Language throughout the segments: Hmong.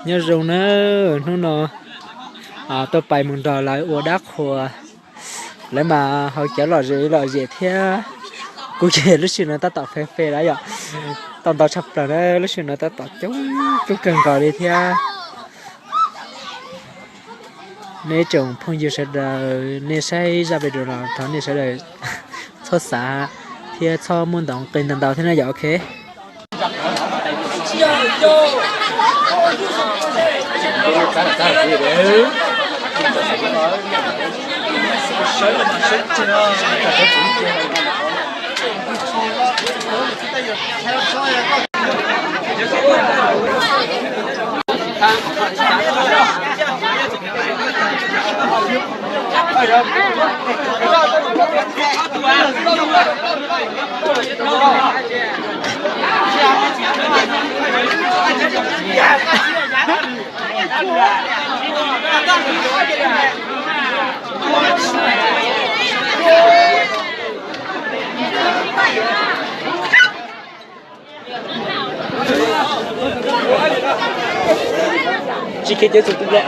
Nyob zoo na, hnub no tuaj pais mus nrog lawv ua dab qhuas, lawv mas ho cov lom zem lom zem thiab. Kuv ces lub sij hawm no tab tom fe fe lawm yom, tau ntau tshaj plaws na, lub sij hawm no tab tom coob coob kawg nkaus li thiab. Nej tsoom phooj ywg sawv daws, nej saib zaj video no thov nej sawv daws txhob xav thiab txhob muab ntaus nqi ntau ntau thiab na yom, ok. Tsis khiav ces tsum tus nplej.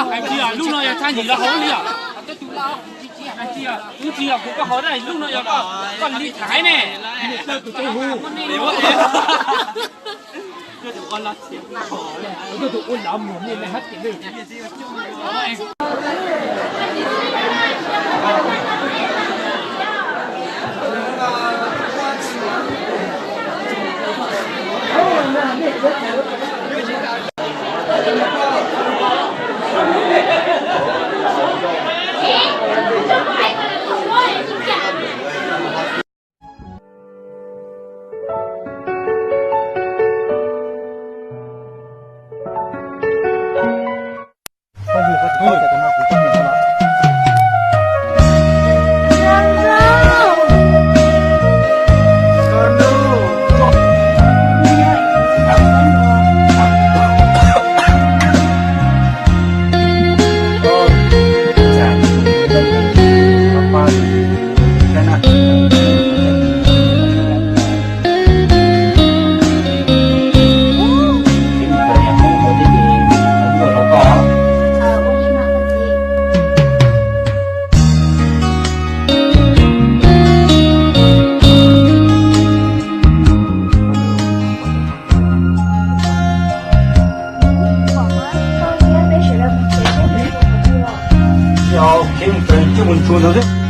Hais tias lub no yog thaj nyim los hauv li os. Hais tias kuv tsis yog kuv koj hauv, lub no yog koj li thaiv ne. Yog kev mus txog coj mus ntsuas ntawd xwb.